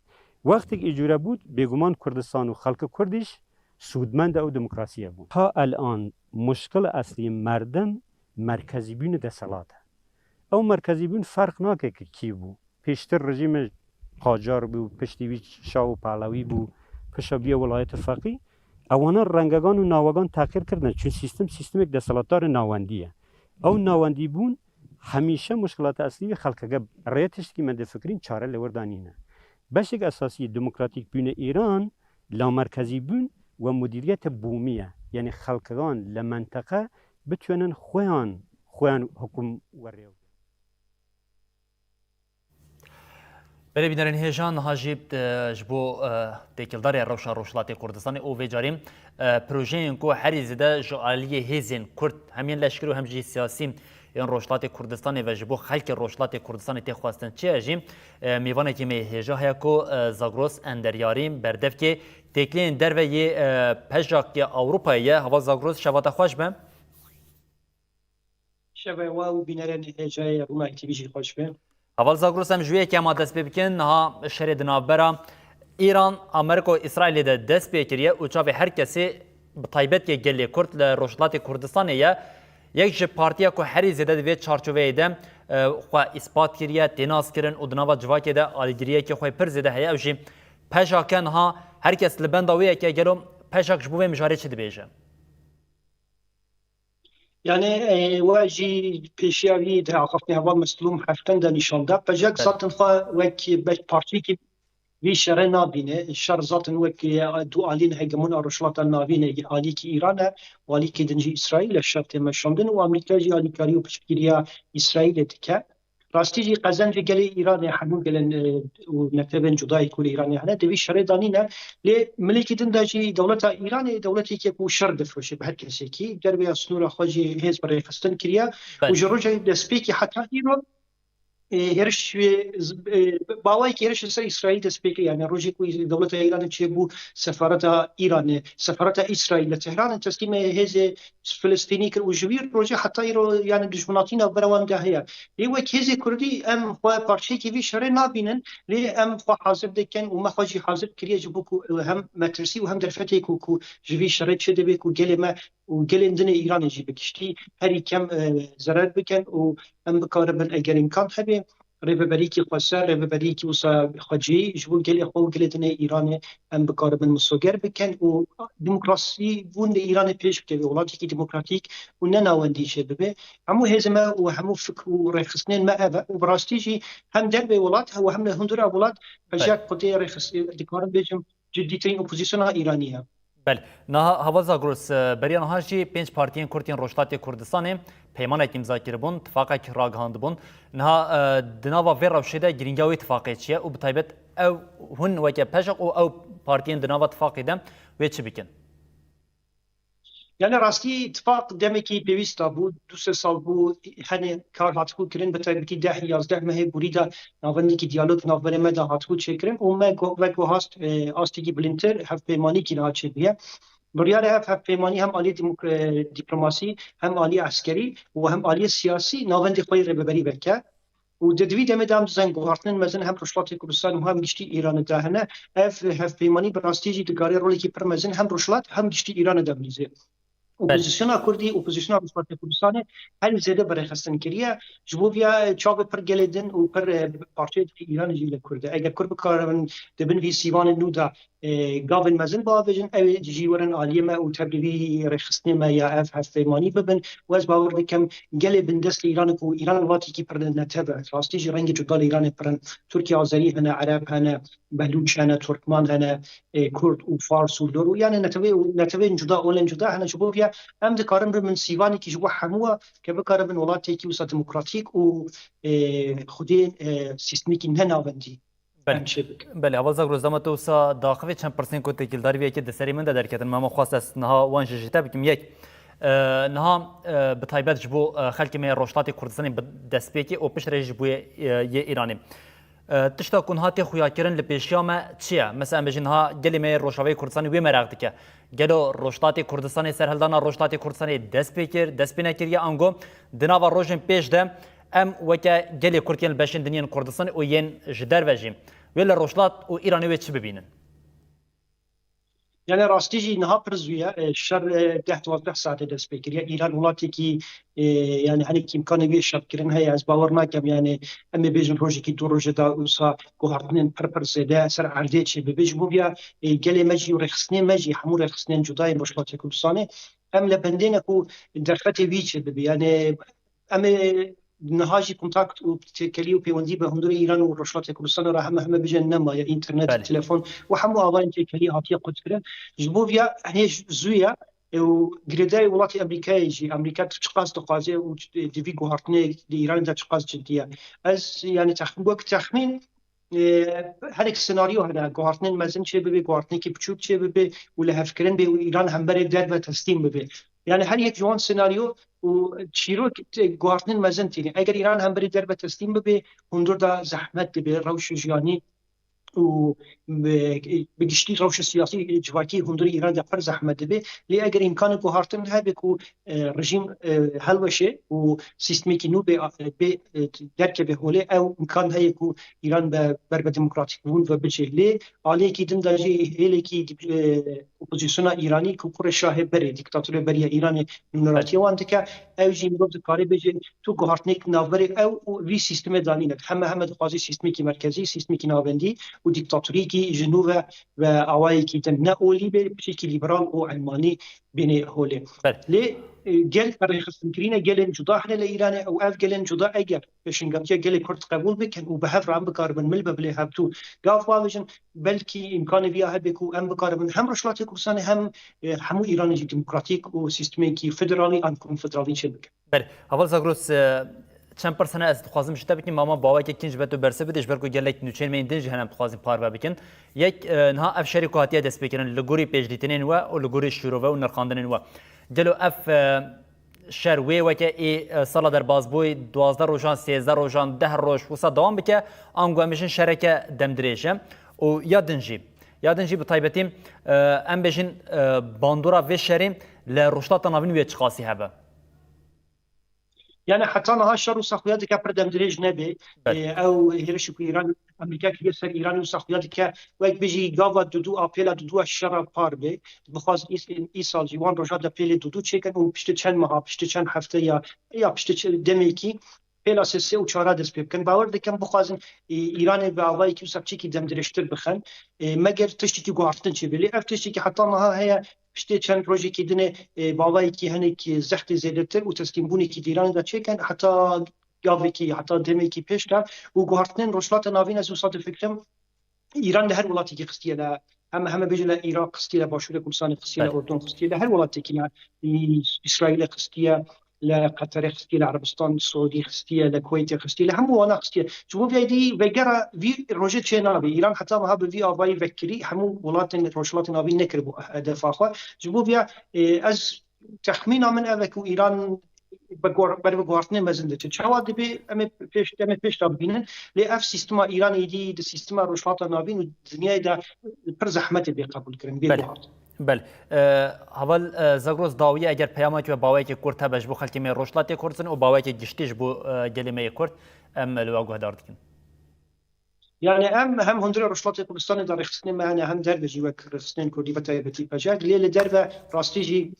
Wextêk î cûre bût, bêguman Kurdistan û xelkê Kurdîş sûdmenda ew demokrasiyê bûn. Ta elan muşkil eslî merdim merkezîbûnê deselat e. Ew merkezîbûn ferq nake ki kî bû. Pêştir rejîmê Qacar bû, piştî wî Şah û Pahlewî bû, pişa bûye welayetê feqî. Ewana rengegan û nawegan teqîr kirdine, çun sîstem sîstemek deselatdarê nawendî ye. Ew nawendîbûn hemîşe muşkilata eslî wî xelkeke rê tiştekî me difikirîn çare li wir de nîne. Beşek esasî demokratîk bûne Îran, lamerkezîbûn we mudîriyete bûmî ye. Yanî xelkegan li menteqe bitwênin xweyan, xweyan hukum werê. Belê bînerên hêja, niha jî, e, ji bo, e, têkildarê rewşa Rojhilatê Kurdistanê û vê carî, e, projeyên ku herî zêde ji aliyê hêzên Kurd hem yên leşkerî û hem jî siyasî yên Rojhilatê Kurdistanê ve ji bo xelkê Rojhilatê Kurdistanê tê xwestin çi ye jî, e, mêvanekî me yê hêja heye ku, e, Zagros Enderyarî berdevkê têkiliyên derve yê, e, PJAK ya Ewropayê ye. Heval Zagros, şeva te xweş be. Şevê we û bînerên hêjayê Rûma T V jî xweş be. Heval Zagros, em ji wê yekê hema dest pê bikin. Niha şerê di navbera Îran, Amerîka û Îsraîlê de dest pê kiriye û çavê her kesê, bi taybet yê gelê Kurd li Rojhilatê Kurdistanê ye. Yek ji partiya ku herî zêde di vê çarçoveyê de, e, xwe îspat kiriye, tê naskirin û di nava civakê de alîgiriyekê xwe pir zêde heye, ew jî PJAK e. Niha her kes li benda wê yekê, gelo PJAK ji bo vê mijarê çi dibêje? Yani, e, we jî pêşiya wî di axaftinê heval Meslûm Heften de nîşan da. Pejek zaten xwe wek be-, parçeyekî vî şerê nabîne. Şer zaten wek, e, du aliyên hegemon a Rojhilata Navîn e, aliyekî Îran e û aliyekî din jî Îsraîl e şer tê meşandin û Amerîka jî alîkarî û piştgiriya Îsraîlê dike. Rastî jî qezencê gelê Îranê hemû gelên, e, û netewên cudayê ku li Îranê hene, di vî şerê de nîne. Lê milekî din de jî dewleta Îranê dewleteke ku şer difiroşe bi her kesekî. Dervêya sînora xwe jî hêz bi rêxistin kiriye. Belê. Û ji roja destpêkê heta îro, e, hêriş, e, z-, e, bi awayekî hêriş li ser Îsraîl dest pê kiriye. Yani rojê ku dewleta Îranê çêbû sefareta Îranê, sefareta Îsraîl li Tehranê teslîmê hêzê Filistînî kir û ji wî rojê heta îro, yani, dijminatî navbera wan de heye. Lê wek hêzê Kurdî em xwe parçeyekî vî şerê nabînin, lê em xwe hazir dikin û me xwe jî hazir kiriye ji bo ku hem metirsî û hem derfetê ku, ku ji vî şerê çêdibe ku gelê me û gelên din ê Îranê jî bi giştî herî kem, e, zerer bikin û em bikaribin eger îmkan hebe rêveberiyekî xweser, rêveberiyekî wisa xwecihî ji bo gelê xwe û gelê din ê Îranê em bikaribin misoger bikin û demokrasî bûn li Îranê pêş bikeve, welatekî demokratîk û ne navendî jê bibe. Hemû hêzê me û hemû fikr û rêxistinên me ev e û bi rastî jî hem dervê welat û hem li hundura welat pejek xwedê rêxist-, dikarim bêjim, ciddîtirîn opozisyona Îranî ye. Belê. Niha Heval Zagros, e, beriya niha jî pênc partiyên Kurd yên Rojhilatê Kurdistanê peymanek îmza kiribûn, tifaqek ragihandibûn. Niha, e, di nava vê rewşê de girîngiya wê tifaqê çi ye û bi taybet ew hûn weke pejek û ew partiyên di nava tifaqê de wê çi bikin? Yani rastî tifaq demekî pêwîst bû, du sê sal bû, hene kar hatibû kirin, bi taybetî deh yazdeh mehê borî de navendekî diyalog navberê me de hatibû çêkirin û me go-, wek ku hast, e, astekî bilindtir hevpeymanîkî niha çêbûye. Biryarê ev hevpeymanî hem alî demokra-, e, dîplomasî, hem alî eskerî û hem alî siyasî navendê xwe yê rêveberî veke. Û di, di vî demê de em dizanîn guhartinên mezin hem Rojhilatê Kurdistan û hem giştî Îranê de hene. Ev hevpeymanî bi rastî jî dikarê rolekî pir mezin hem Rojhilat hem giştî Îranê de bilîze. Belê. Opozisyona Kurdî, opozisyona Rojhilatê Kurdistanê herî zêde bi rêxistin kiriye. Ji bo viya çavê pir gelê din û pir, e, parçeyê din ê Îranê jî li Kurd e. Eger Kurd bikaribin di bin vî sîvanê nû de, e, gavên mezin biavêjin, ew ê jî werin aliyê me û tevlî vî rêxistinê me ya ev hevpeymanî bibin. Û ez bawer dikim gelê bindest li Îranê ku Îran welatekî pir netev e. Rastî jî rengê cuda li Îranê pir in. Tirkî, Azerî hene, Ereb hene, Belûç hene, Turkman hene, e, Kurd û Fars û Lor û yani netewê û netewên cuda, olên cuda hene. Ji bo viya em dikarin bibin sîvanekî ji bo hemû ke bikaribin welatekî wisa demokratîk û, e, xwedê, e, sîstemekî ne navendî Belê. em çê bikin. Belê, Heval Zagros, dema tu wisa daxivê çend pirsên ku têkildarî vê yekê di serê min de derketin, me hema xwest ez niha wan jî ji te bikim. Yek, e, niha, e, bi taybet ji bo, e, xelkê me yê Rojhilatê Kurdistanê bi destpêkê û piştre jî ji bo yê, e, yê Îranê. E, tişta ku niha tê xuyakirin li pêşiya me çi ye? Mesela em bêjin niha gelê me yê Rojavayê Kurdistanê wê meraq dike. Gelo Rojhilatê Kurdistanê serhildana Rojhilatê Kurdistanê dest pê kir, dest pê nekiriye ango di nava rojên pêş de em weke gelê Kurd yên li beşên din yên Kurdistanê û yên ji derve jî wê li Rojhilat û Îranê wê çi bibînin? Yani rastî jî niha pir zû ye. E, şer, e, deh duwazdeh saetê dest pê kiriye. Îran welatekî, e, yani henekî îmkanê wê şerkirin heye. Ez bawer nakim yani em ê bêjin rojekî du rojê de wisa guhartinên pir pir zêde ser erdê çê bibe. Ji bo viya, e, gelê me jî û rêxistinê me jî, hemû rêxistinên cuda yên Rojhilatê Kurdistanê, em li bendê ne ku derfetê wî çê bibe. Yani em ê niha jî kontakt û têkelî û pêwendî bi hundirê Îran û Rojhilatê Kurdistanê re heme heme bijên nemaye, înternet, Belê. telefon û hemû avayên têkelî hatiye qutkirin. Ji bo viya hê zû ye, e, û girêdayî welatê Amerîkayê jî, Amerîka çiqas dixwaze û di vî guhartinê di Îranê de çiqas cidî ye. Ez, yani, tex-, wek texmîn, e, herek senaryo hene, guhartinên mezin çê bibe, guhartinekî biçûk çê bibe û lihevkirin bê û Îran hemberê derve teslîm bibe. Yani her yek ji wan senaryo û çîrok, e, guhartinên mezin tîne. Eger Îran hemberê derve teslîm bibe, hundir de zehmet dibe, rewşa jiyanî û, e, bi giştî rewşa siyasî, e, civakî hundirê Îran de pir zehmet dibe. Lê eger îmkanê guhartin hebe ku, e, rejîm, e, hilweşe û sîstemekî nû bê, e, bê, e, derkeve holê, ew îmkan heye ku Îran be, ber bi demokratîkbûn ve biçe. Lê aliyekî din de jî hêlekî dîp-, e, opozisyona Îranî ku kurê şahê berê, dîktatorê berî ya Îranê nûneratiya wan dike, ew jî mirov dikare bêje tu guhartinek navberê ew û vî sîstemê de nîne. Heme heme dixwaze sîstemekî merkezî, sîstemekî navendî û dîktatorîkî ji nû ve, ve awayekî din ne olî bê, piçekî lîberal û elmanî bîne holê. Belê. Lê, e, gel rêxistinkirîne gelên cuda hene li Îranê û ev gelên cuda eger pêşengatiya gelê Kurd qebûl bikin û bi hev re em bikaribin mil be bilê hevdû gav bavêjin, belkî îmkanê viya hebe ku em bikaribin hem Rojhilatê Kurdistanê hem, e, hemû Îranê jî demokratîk û sîstemekî federalî an konfederalî çêbikin. Belê, Heval Zagros, e, çend pirs hene ez dixwazim ji te bikim, ama bi awayekî kin ji ber tu bersiv bidî, ji ber ku gelek nûçeyên me yên din jî hene em dixwazin parve bikin. Yek, e, niha ev şerê ku hatiye destpêkirin li gorî pêşdîtinên we û li gorî şîrove û nirxandinên we. Gelo ev, e, şer wê weke ê, e, sala derbasbûyî duwazdeh rojan, sêzdeh rojan, deh roj wisa dewam bike, ango em bêjin şereke demdirêj e û ya din jî, ya din jî bi taybetî, e, em bêjin, e, bandora vê şerê li Rojhilata Navîn wê çiqasî hebe? Yani heta niha şer wisa xuya dike pir demdirêj nebe. Belê. Ê, ew hêrişî ku Îran, Amerîka kiriye ser Îranê wisa xuya dike, wek bijî gava dudu a pêla dudu a şera par be. Bixwazin îs-, îsal jî wan roja de pêlê dudu çêkin û piştî çend meha, piştî çend hefte ya, ya piştî çi-, demekî pêla sê, sê û çara dest pê bikin. Bawer dikim bixwazin, ê, Îranê bi avayekî wisa piçekî demdirêjtir bixin. Ê, meger tiştekî guhartin çêbe. Lê ev tiştekî heta niha heye, piştê çend rojekî dinê, e, bavayekî hinek zehtê zêdetir û teslîmbûnekî di Îranê de çêkin, heta gavekî, heta demekî pêş de û guhartinên Rojhilata Navîn, ez wisa difikirim, Îran li her welatekî xistiye, li hem, heme bêje li Iraq xistiye, li Başûrê Kurdistanê xistiye, li Belê. Urdun xistiye, li her welatekî, li Îsraîlê xistiye, li Qeterê xistiye, li Erebistan Siûdî xistiye, li Kuweytê xistiye, li hemû wana xistiye. Ji bo vê dî vegera vî rojê çê nabe. Îran heta wiha bi vî avayî vekirî hemû welatên Rojhilatê Navîn nekiribû hedefa xwe. Ji bo vê, e, ez texmîna min ev e ku Îran bi guar-, ber bi guhartinê mezin diçe. Çawa dibe em ê pêş, em ê pêş de bibînin. Lê ev sîstema Îranê dî di sîstema Rojhilata Navîn û dinyayê de pir zehmet e bê qebûlkirin, bê Belê. guhartin. Belê. E, Heval, e, Zagros, dawiye eger peyamekî we baweyekê kurt hebe ji bo xelkê me yê Rojhilatê Kurdistan û baweyekê giştî ji bo, e, gelê me yê Kurd, em li we guhdar dikin. Yani em hem hundirê Rojhilatê Kurdistanê de rêxistinê me hene, hem derve jî wek rêxistinên Kurdî ve taybetî pejek. Lê li derve rastî jî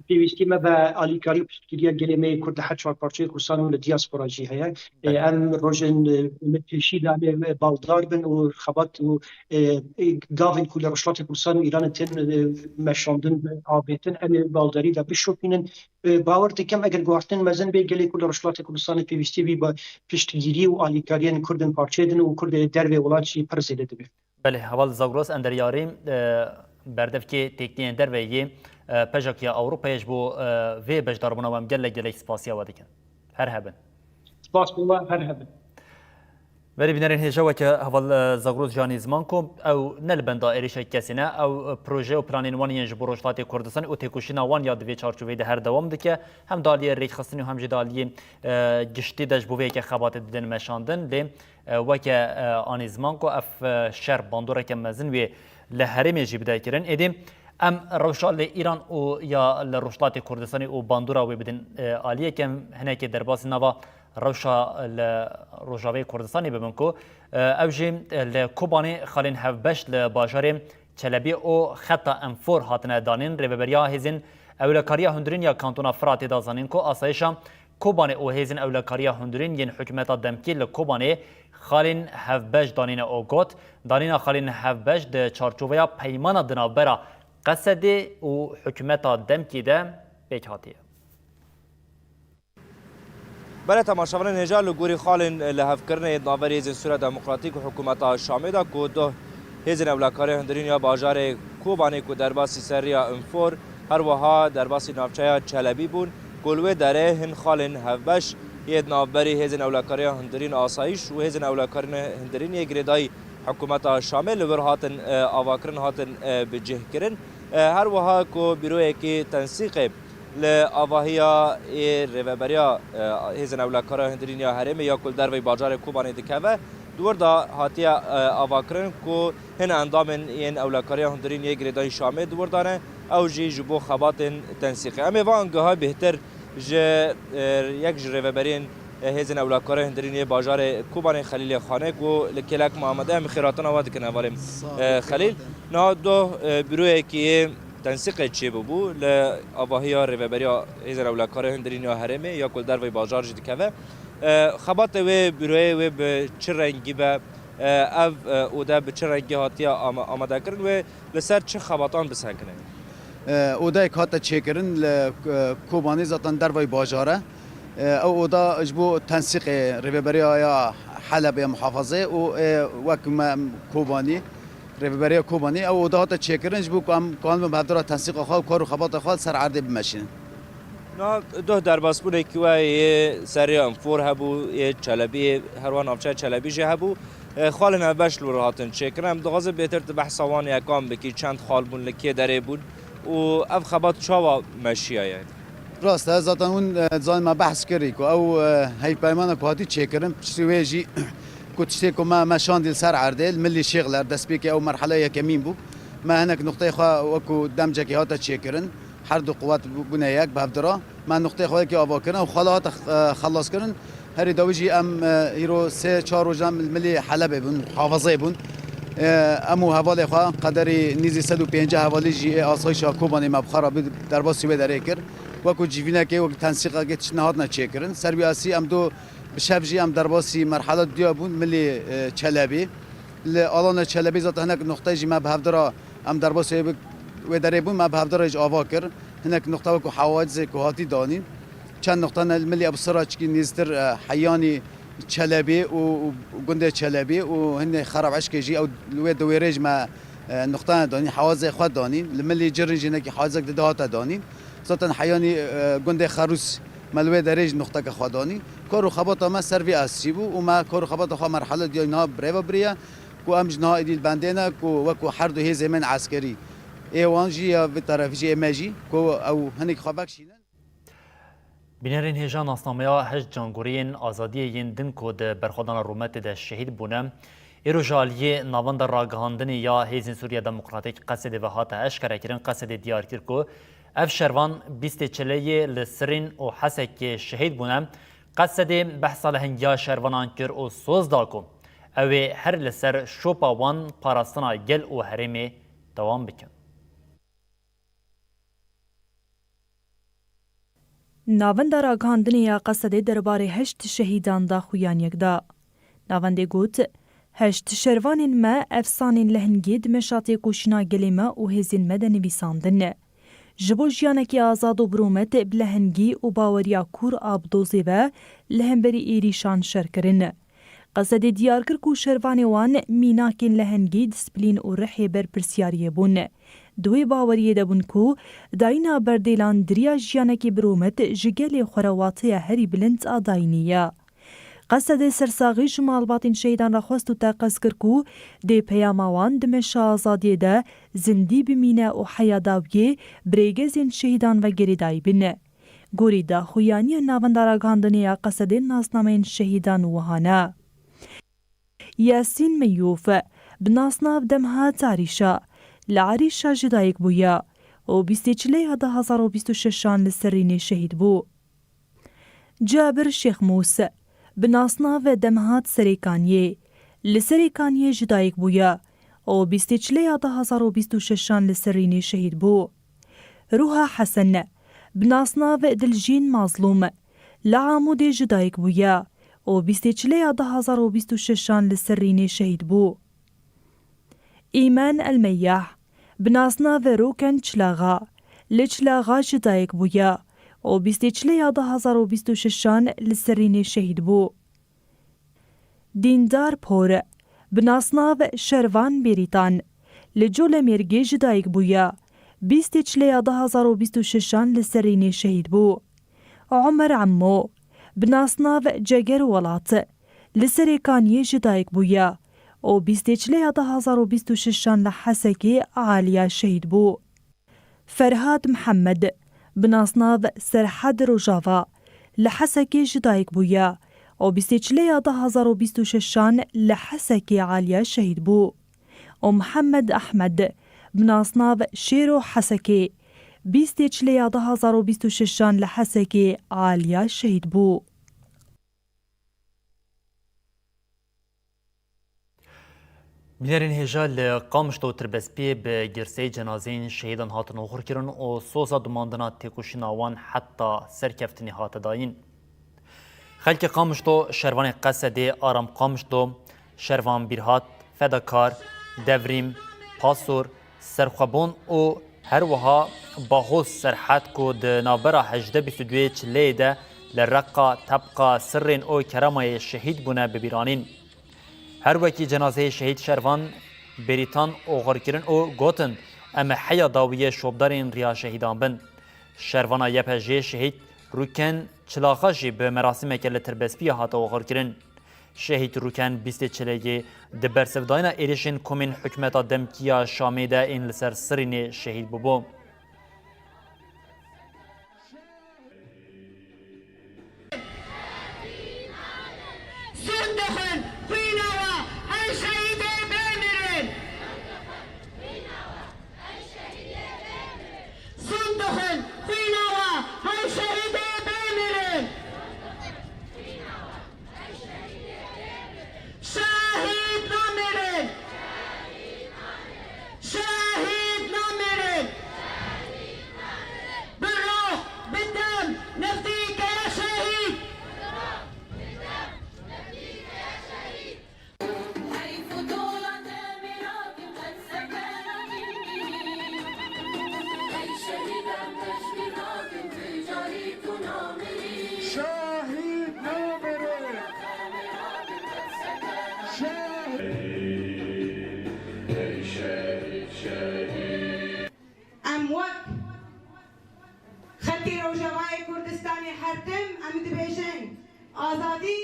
pêwîstî me bi alîkarî û piştgiriya gelê me yê Kurd li her çar parçeyê Kurdistan û li diaspora jî heye. Ê, Belê. Em rojên, e, me pêşî de em ê baldar bin û xebat û, e, e, gavên ku li Rojhilatê Kurdistan û Îranê tên, e, meşandin, avêtin, em ê baldarî de bişopînin. E, bawer dikim eger guhartinên mezin bê, gelê ku li Rojhilatê Kurdistanê pêwîstî bî bi piştgirî û alîkariyên Kurd in parçeyê din û Kurd ê dervê welat jî pir zêde dibe. Belê, Heval Zagros, em deryarî, e, berdevkê têkniyên derve yê, e, pejakiya Ewropayê ji bo, e, vê beşdarbûna we em gelek gelek spasiya we dikin. Her hebin. Spas bo we, her hebin. Berî bînerên hêja, weke Heval, e, Zagros Janî ziman ku ew ne li benda êrişek kesî ne, ew, e, proje û planên wan yên ji bo Rojhilatê Kurdistanê û têkoşîna wan ya di vê çarçoveyê de her dewam dike, hem di aliyê rêkxistinê û hem jî di aliyê, e, giştî de ji bo vê yekê xebatê didin meşandin. Lê, e, weke, e, anî ziman ku ev, e, şer bandoreke mezin wê li herêmê jî bide kirin. Êdî em rewşa li Îran û ya li Rojhilatê Kurdistanê û bandora wê bidin, e, aliyek, em hinekê derbasî nava rewşa li Rojavayê Kurdistanê bibin ku, e, ew jî li Kobanê xalên hevbeş li bajarê Çelebî û xeta Enfor hatine danîn. Rêveberiya Hêzên Ewlekariya Hundirîn ya Kantona Firatê da zanîn ku asayişa Kobanê û Hêzên Ewlekariya Hundirîn yên hikûmeta demkî li Kobanê xalên hevbeş danîne û got, danîna xalên hevbeş di çarçoveya peymana di navbera Qesedê û hikûmeta demkî de pêk hatiye. Belê temaşevanên hêja, li gorî xalên lihevkirinê yê di navberî Hêzên Sûriya Demokratîk û Hikûmeta Şamê de ku duh Hêzên Ewlekariya Hundirîn ya bajarê Kobanê ku derbasî serriya Infor, her wiha derbasî navçeya Çelebî bûn, ku li wê derê hin xalên hevbeş yê di navberî Hêzên Ewlekariya Hundirîn Asayîş û Hêzên Ewlekariya Hundirîn yê girêdayî Hikûmeta Şamê li wir hatin, e, avakirin, hatin, e, bicihkirin. E, her wiha ku bîroyekî tensîqê li avahiya ê rêveberiya, e, Hêzên Ewlekariya Hundirîn ya Herêmê ya ku li derveyî bajarê Kobanê dikeve, di wir de hatiye, e, avakirin ku hin endamên yên Ewlekariya Hundirîn yê girêdayî Şamê di wir de ne, ew jî ji bo xebatên tensîqê. Em ê van giha bêhtir ji, e, yek ji rêveberiyên, e, Hêzên Ewlekariya Hundirîn yê bajarê Kobanê Xelîlê Xanê ku li kêlek me amade, em xêratina we dikin hevalê, Sağ ol, e, Xelîl. Xêratin. Niha doh, e, bîroyekî yê tensîqê çêbûbû li avahiya rêveberiya Hêzên Ewlekariya Hundirîn ya Herêmê ya ku li derveyî bajar jî dikeve. E, xebatê wê bîroyê wê bi çi rengî be? E, ev, e, ode bi çi rengî hatiye ama-, amadekirin? Wê li ser çi xebatan bisekine? E, odayek hate çêkirin li, e, Kobanê, zaten dervayî bajar e. E, ew oda ji bo tensîqê Rêveberiya ya Helebê ya Muhafazê û, e, wek me Kobanî, Rêveberiya Kobanî, ew oda hate çêkirin ji bo ku em kanibin bi hevdira tensîqa xwe û kar û xebata xwe li ser erdê bimeşînin. Na doh derbasbûnekî we yê serê Enfor hebû, yê Çelebiyê, her wa navçeya Çelebî jî hebû. E, xalên hevbeş li wir hatin çêkirin. Em dixwazin bêtir tu behsa wan yekan bikî, çend xal bûn, li kê derê bûn û ev xebat çawa meşiyaye? Rast e, zaten hûn, e, dizanin me behs kirî ku ew, e, hevpeymana ku hatî çêkirin, piştî wê jî ku tiştê ku me meşandî li ser erdê, li milî şêxler, destpêkê ew merhela yekemîn bû. Me hinek nuqteyê xwe wekû demcekê hate çêkirin. Her du quwet bû-, bûne yek bi hevdira. Me nuqteyê xwe yekê ava kirin. Ew xala hate, e, xelas kirin. Herî dawî jî em, e, îro sê çar roj em li milî Helebê bûn, Hafizê bûn. E, em û hevalê xwe qederî nîzî sed û pêncî hevalî jî ê asayîşa Kobanê me bi xwe re bî derbasî wê derê kir. Wekû civînekê, wekî tensîqekê tişt nehatine çêkirin. Ser wî asî em do bi şev jî em derbasî merhela duya bûn milî, e, Çelebî. Li alana Çelebî zaten hinek nuqteyê jî me bi hevdira em derbasî wê bi-, wê derê bûn, me bi hevdira jî ava kir. Hinek nuqte wekû hewacizê ku hatî danîn. Çend nuqte ne li milî Ebusira çikî nêzîtir, e, Heyanî Çelebî û, û gundê Çelebî û hinê Xerab Eşkê jî ew li wê di wêrê jî me, e, nuqteyane danîn, hewazê xwe danîn. Li milî Cirin jî hinekî hewazek dide hate danîn. Zaten Heyanî, e, gundê Xerûs me li wê derê jî nuqteke xwe danîn. Kar û xebata me ser vî esî bû û me kar û xebata xwe merhele diya niha bi rê ve biriye ku em ji niha êdî li bendê ne ku wekû her du hêzê me yên eskerî ê wan jî ya vê terefî jî ê me jî ku ew hinek xwe vekişînin. Bînerên hêja nasnameya heşt cangoriyên azadiyê yên din ku di berxwedana rûmetê de şehîd bûne, îro ji aliyê Navenda Ragihandinê ya Hêzên Sûriya Demokratîk Qesedê ve hate eşkerekirin. Qesedê diyar kir ku ev şervan bîstê çileyê li Sirîn û Hesekê şehîd bûne. Qesedê behsa lehengiya şervanan kir û soz da ku ew ê her li ser şopa wan parastina gel û herêmê dewam bikin. Navenda ragihandinê ya Qesedê derbarê heşt şehîdan daxuyaniyek da. Navendê got, heşt şervanên me efsanên lehengî di meşa têkoşîna gelê me û hêzên me de nivîsandin. Ji bo jiyanekî azad û bi rûmet bi lehengî û baweriya kûr a bi dozê ve li hemberî êrîşan şer kirin. Qesedê diyar kir ku şervanê wan mînakên lehengî, disiplîn û rihê berpirsiyariyê bûn. Di wê baweriyê de bûn ku dayîna berdêlan di riya jiyanekî bi rûmet ji gelê xwe re wateya herî bilind a dayînê ye. Qesedê sersaxî ji malbatên şehîdan re xwest û teqez kir ku dê peyama wan di meşa azadiyê de zindî bimîne û heya dawiyê bi rêgezên şehîdan ve girêdayî bin. Gorî daxuyaniya Navenda Ragihandinê ya Qesedê nasnameyên şehîdan wiha ne. Yasîn Meyûf, bi nasnav Demhat Arîşa, li Arîşa ji dayik bûye û bîstê çileya du hezar û bîst û şeşan li Serînê şehîd bû. Cabir Şêxmûs, bi nasnav Demhat Serêkaniyê, li Serêkaniyê ji dayik bûye û bîstê çileya du hezar û bîst û şeşan li Serînê şehîd bû. Ruha Hesen, bi nasnav Dilcîn Mazlûm, li Amûdê ji dayik bûye û bîstê çileya du hezar û bîst û şeşan li Serînê şehîd bû. Îmen Elmeyah, bi nasnav Roken Çilaxa, li Çilaxa ji dayik bûye û bîstê çileya du hezar û bîst û şeşan li Serînê şehîd bû. Dîndar Por, bi nasnav Şervan Bêrîtan, li Colemêrgê ji dayik bûye, bîstê çileya du hezar û bîst û şeşan li Serînê şehîd bû. Omer Emmo, bi nasnav Ceger Welat, li Serêkaniyê ji dayik bûye û bîstê çileya du hezar û bîst û şeşan li Hesekê aliya şehîd bû. Ferhad Mihemed, bi nasnav Serhed Rojava, li Hesekê ji dayik bûye û bîstê çileya du hezar û bîst û şeşan li Hesekê aliya şehîd bû. Û Mihemed Ehmed, bi nasnav Şêro Hesekê, bîstê çileya du hezar û bîst û şeşan li Hesekê aliya şehîd bû. Bînerên hêja li Qamişlo Tirbespiyê bi girseyê cenazeyên şehîdan hatin oxirkirin û soza dumandina têkoşîna wan heta serkeftinê hate dayîn. Xelkê Qamişlo, şervanê Qesedê, Aram Qamişlo, Şervan Bîrhat, Fedakar, Devrîm, Pasor, Serxwebon û Her wiha Bahoz Serhed ku di navbera hejdeh bîst û duyê çileyê de li Reqa, Tebqa, Sirrên û Keramayê şehîd bûne bibîranîn. Her wekî cenazeyê şehîd Şervan Bêrîtan oxirkirin û gotin, em ê heya dawiyê şopdarên riya şehîdan bin. Şervana Y P J'ê şehîd Rûken Çilaxa jî bi merasîmeke li Tirbespiyê hate oxirkirin. Şehîd Rûken bîstê çileyê di bersivdayina êrişên komên hikûmeta demkî ya Şamê de ên li ser Sirînê şehîd bûbû. Sûnd dixwin xwîna we, hey şehîdê bê mirin. Sûnd dixwin xwîna we, hey şehîdê bê mirin. Şehîd namirin. Şehîd namirin. Bi ruh, bi dem, neftî keye şehîd. Şehîd namirin! Şehîd! Em wek Xetê Rojavayê Kurdistanê her tim em dibêjin, azadî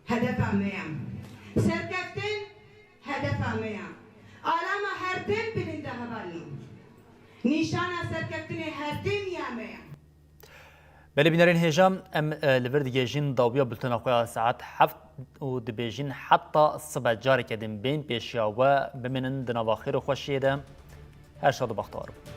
hedefa me ye. Serkeftin hedefa me ye. Alama her tim bilind e hevalno. Nîşana serkeftinê her tim ya me ye. Belê bînerên hêja, em, e, li vir digihêjin dawiya bultena xwe ya saet heft û dibêjin heta sibe careke din bên pêşiya we bimînin di nava xêr û xweşiyê de. Her şad û bextewar bin.